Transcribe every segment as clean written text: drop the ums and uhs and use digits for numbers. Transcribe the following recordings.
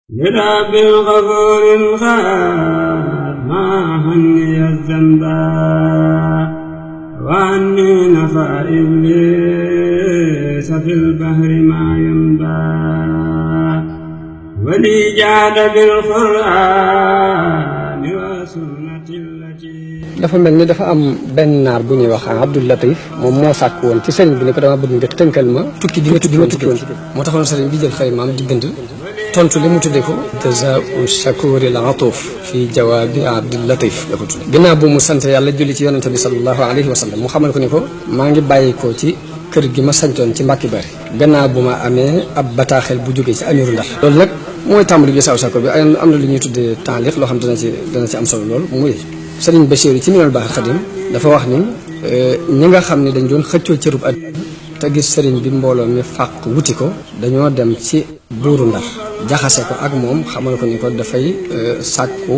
برب غفور غاد ما هني الذنبا وعني نفع إبليس في البحر ما ينبا ولي جاد بالقرآن وسنة التي dafa mel ni dafa am benn naar bu ñuy wax Abdul Latif moom moo sàkk woon ci sëriñ bi ne ko dama bëgg nga tënkal ma tukki bi nga tukki woon moo taxoon sëriñ bi jël xalimaam di bind tontu li mu tuddee ko jazaa'u shakuri al atuf fi jawaabi Abdul Latif la ko tuddee ginnaaw bu mu sant yàlla julli ci yonente bi sallallahu alayhi wa sallam mu xamal ko ni ko maa ngi bàyyi ko ci kër gi ma santoon ci Mbàkke Bari gannaaw bu ma amee ab bataaxel bu jógee ci amiru Ndar loolu nag mooy tàmbali jazaa'u shakuri bi am na lu ñuy tuddee taaliq loo xam dana ci am solo lool muy Sëriñ Bachir ci Minanul Baaxil Xadim dafa wax ni ñi nga xam ne dañ doon xëccoo cërub àddina te gis sëriñ bi mbooloo mi fàq wuti ko dañoo dem ci buuru Ndar jaxase ko ak moom xamal ko ni ko dafay sàkku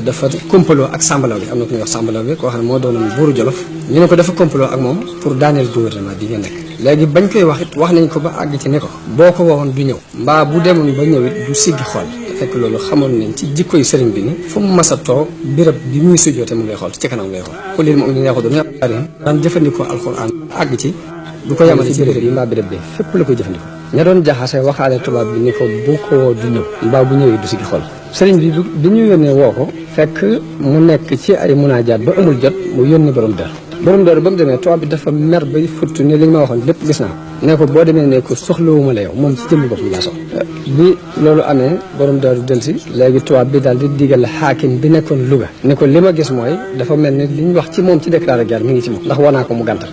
dafa kompaloo ak Samba Laobé am na ku ñuy wax Samba Laobé koo xam ne moo doonoon buuru Jolof ñu ne ko dafa kompaloo ak moom pour daaneel gouvernement bi nga nekk léegi bañ koy wax it wax nañ ko ba àgg ci ne ko boo ko waxoon du ñëw mbaa bu demoon ba ñëw it du siggi xool fekk loolu xamoon nañ ci jikkoy sëriñ bi ni fu mu mas a toog béréb bi muy sujjoote mu ngay xool ci kanam ngay xool ku leen moom ni neexu doon daan jëfandikoo alxuraan àgg ci du ko yamale ci béréb yi mbaa béréb bi fépp la koy jëfandikoo ña doon jaxase waxaale tubaab bi ni ko bu ko woo du ñëw mbaa bu ñëwee du siggi xool sëriñ bi ñu yónnee woo ko fekk mu nekk ci ay munaajaat ba amul jot mu yónni borom dër ba mu demee tubaab bi dafa mer bay futtu ne li ñu ma waxoon lépp gis naa ne ko boo demee ne ko soxlawuma la yow moom ci jëmmi bopp laa soxla bi loolu amee borom daaru delsi léegi tubaab bi daal di digal xaakim bi nekkoon Louga ne ko li ma gis mooy dafa mel ni li ñu wax ci moom ci déclaré guerre mi ngi ci moom ndax wanaa ko mu gàntal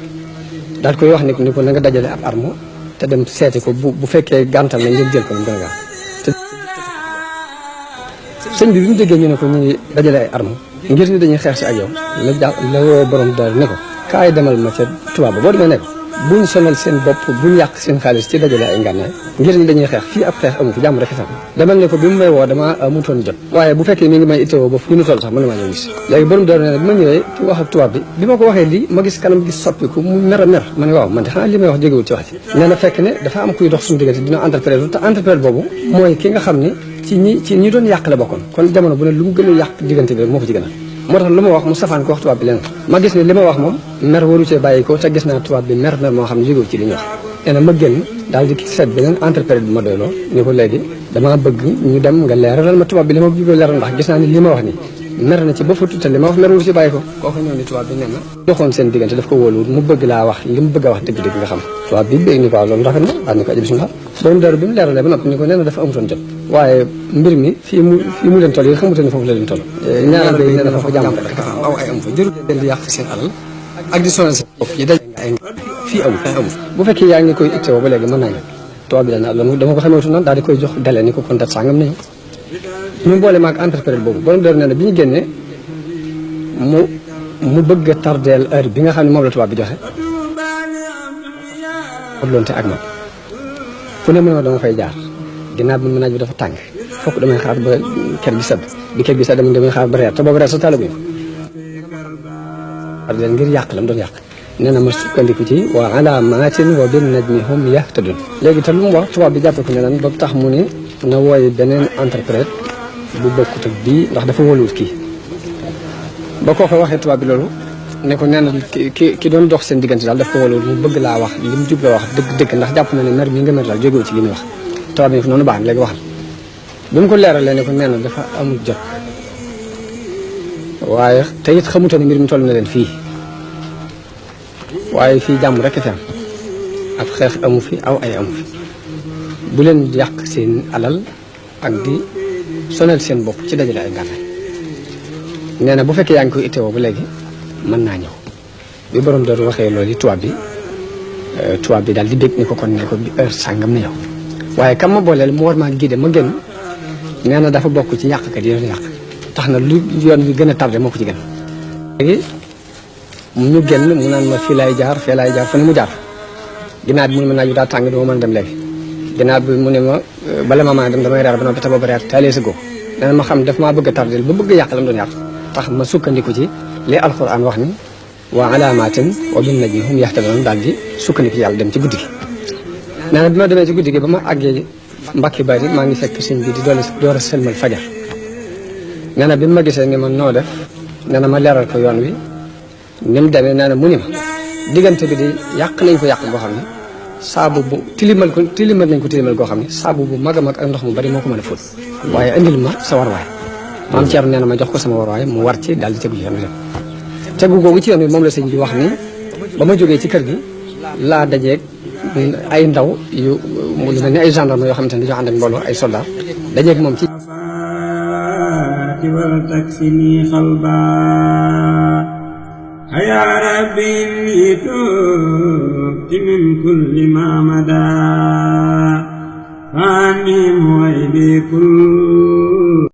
daal koy wax ni ko na nga dajale ab arme te dem seeti ko bu fekkee gàntal na ngeen jël ko mu gën a gaaw te sëñ bi mu déggee ñu ne ko ñu ngi dajale ay arme ngir ni dañuy xeex si ak yow la woo borom daaru ne ko kaay demal ma ca tubaab ba boo demee ne ko buñ sonal seen bopp buñ yàq seen xaalis ci dajale ay ngànnaay ngir ni dañuy xeex fii ab xeex amu fi jàmm rek sax demal ne ko bi mu may woo dama amutoon jot waaye bu fekkee mi ngi may itteewoo ba fu ñu toll sax mën na maa ñëw gis léegi borom daaru nee na bi ma ñëwee ci wax ak tubaab bi ma ko waxee lii ma gis kanam gis soppiku mu mer a mer ma ne waaw man de xanaa li may wax jógewul ci wax ci nee na fekk ne dafa am kuy dox suñu diggante dina interprète te interprète boobu mooy ki nga xam ne ci ñi doon yàq la bokkoon kon jamono bu ne lu mu gën a yàq diggante bi rek moo ko ci gën a moo tax lu ma wax mu safaan ko wax tubaab bi leen ma gis ne li ma wax moom mer waru cee bàyyi ko te gis naa tubaab bi mer moo xam ne jógewul ci li ñu wax nee na ma génn daal di seet beneen interprète bi ma doyloo ni ko léegi damaa bëgg ñu dem nga leeralal ma tubaab bi li ma bëgg leeral ndax gis naa ni li ma wax nii mer na ci ba futu te li ma wax mer waru ci bàyyi ko kooku ñëw ni tubaab bi nee na doxoon seen diggante daf ko wóoluwul mu bëgg laa wax li mu bëgg a wax dëgg-dëgg nga xam tubaab bi bég ni ko loolu rafet na daal ni ko aji bismillah borom daaru bi mu leeralee ba noppi ni ko nee na dafa amutoon jot waaye mbir mi fii mu leen toll yi xamutoon ne foofu la leen toll ñaareel bi nee na foofu jàmm rek dafa am aw ay am fa jërul leen di yàq seen alal ak di sonal seen bopp yi daj ay fii amu bu fekkee yaa ngi koy ittewoo ba léegi mën naa ñëw tubaab bi dana loolu dama ko xamewutu noonu daal di koy jox dele ni ko kon dat sàngam nañu ñu boole maag entrepreneur boobu borom daaru nee na bi ñu génnee mu bëgg a tardeel heure bi nga xam ne moom la tubaab bi joxe loonte ak man fu ne mënoo dama fay jaar ginnaaw bi naaj bi dafa tàng fokk damay xaar ba kër gi sedd bi kër gi sedd damay xaar ba reer te boobu reer sa taalaguñu tardeel ngir yàq la mu doon yàq nee na ma sukkandiku ci wa alaamaatin wa bin najmi hum yahtadun léegi te lu mu wax tubaab bi jàppe ko ne lan ba tax mu ne na wooye beneen interprète bu bokkut ak bii ndax dafa wóoluwut kii ba koo ko waxee tubaab bi loolu ne ko nee na ki doon dox seen diggante daal daf ko wóoluwut mu bëgg laa wax li mu jubla wax dëgg ndax jàpp na ne mer mi nga mer daal jógewu ci li muy wax tubaab bi ne ko noonu baax léegi waxal bi mu ko leeralee ne ko nee na dafa amul jot waaye te it xamutoon ne mbir mi toll na leen fii waaye fii jàmm rek fi am ab xeex amu fi aw ay amu fi bu leen yàq seen alal ak di sonal seen bopp ci dajale ay ngànnaay nee na bu fekkee yaa ngi koy itteewoo ba léegi mën naa ñëw bi borom door waxee loolu tubaab bi daal di bég ni ko kon ne ko bi heure sàngam na ñëw waaye kam ma booleel mu war maa gide ma génn nee na dafa bokk ci yàqkat yi doon yàq tax na lu yoon bi gën a tardé moo ko ci gën léegi ñu génn mu naan ma fii laay jaar fee laay jaar fu ne mu jaar ginnaaw bi mu ne ma naaj bi daa tàng duma mën a dem léegi ginnaaw bi mu ne ma bala ma maa dem damay reer ba noppi te boobu reer taalee sa góob nee na ma xam daf maa bëgg a tardé ba bëgg yàq la mu doon yàq tax ma sukkandiku ci li alxuraan wax ni wa alaamaatin wa bin najmi hum yahtadun daal di sukkandiku ci yàlla dem ci guddi gi nee na bi ma demee ci guddi gi ba ma àggee Mbàkke Bari maa ngi fekk sëñ bi di door a sëlmal fajar nee na bi ma gisee ni ma noo def nee na ma leeral ko yoon wi ni mu demee nee na mu ni ma diggante bi di yàq nañ ko yàq boo xam ne saabu bu tilimal nañ ko tilimal goo xam ne saabu bu mag a mag ak ndox mu bari moo ko mën a fóot waaye indil ma sa warwaay maam Thierno nee na ma jox ko sama warwaay mu war ci daal di tegu ci yoon wi dem tegu googu ci yoon wi moom la sëñ bi wax ni ba ma jógee ci kër gi laa dajeeg ay ndaw yu mu lu mel ni ay gendarme yoo xamante ne dañoo ànd ak mbooloo ay soldat dajeeg moom ci والتكفني خلبا يا ربي إني تبت من كل ما مدى فعني موعدي كل